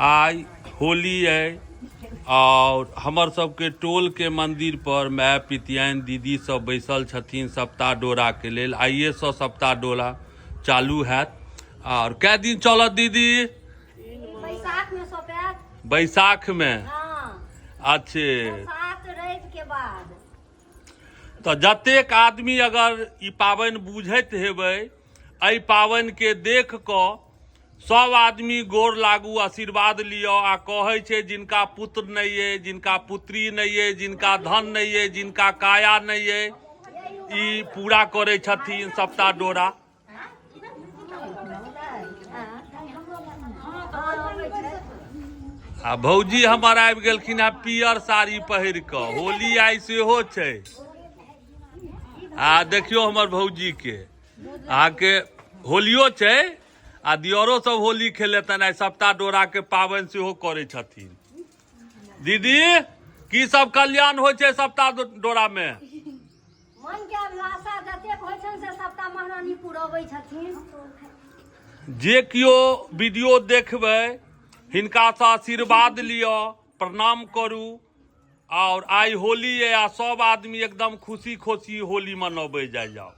आइ होली अइ आओर हमर सबके टोलके मन्दिर पर माय पितियाइन दीदी सब बैसल छथिन सप्ताह डोराके लेल। आइएसँ सप्ताह डोरा चालू हैत। आओर कए दिन चलत दीदी? बैसाख में सौंपायत। बैसाख में? हाँ। अच्छे। 7 रवि के बाद। तऽ जतेक आदमी अगर ई पाबनि बुझैत हेबै, एहि पाबनिके देख कऽ सब आदमी गोर लागू, आशीर्वाद लिअ। आ कहै छै जिनका पुत्र नहि अइ, जिनका पुत्री नहि अइ, जिनका धन नहि अइ, जिनका काया नहि अइ, ई पूरा करै छथिन सप्ताह डोरा। आ भौजी हमर आबि गेलखिन हेँ पियर साड़ी पहिर कऽ, होली आइ सेहो छै। आ देखियौ हमर भौजी के, अहाँके होलियो छै आ दियरो सब होली खेलेतनि। आइ सप्ताह डोरा के पाबनि सेहो करै छथिन। दीदी, की सब कल्याण होइ छै सप्ताह डोरा में? मन के अभिलाषा जतेक होइ छनि से सबटा महारानी पुरबै छथिन। जे केओ वीडियो देखबै हिनकासँ आशीर्वाद लिअ, प्रणाम करू। आओर आइ होली अइ आ सब आदमी एकदम खुशी खुशी होली मनबै जाइ जाउ।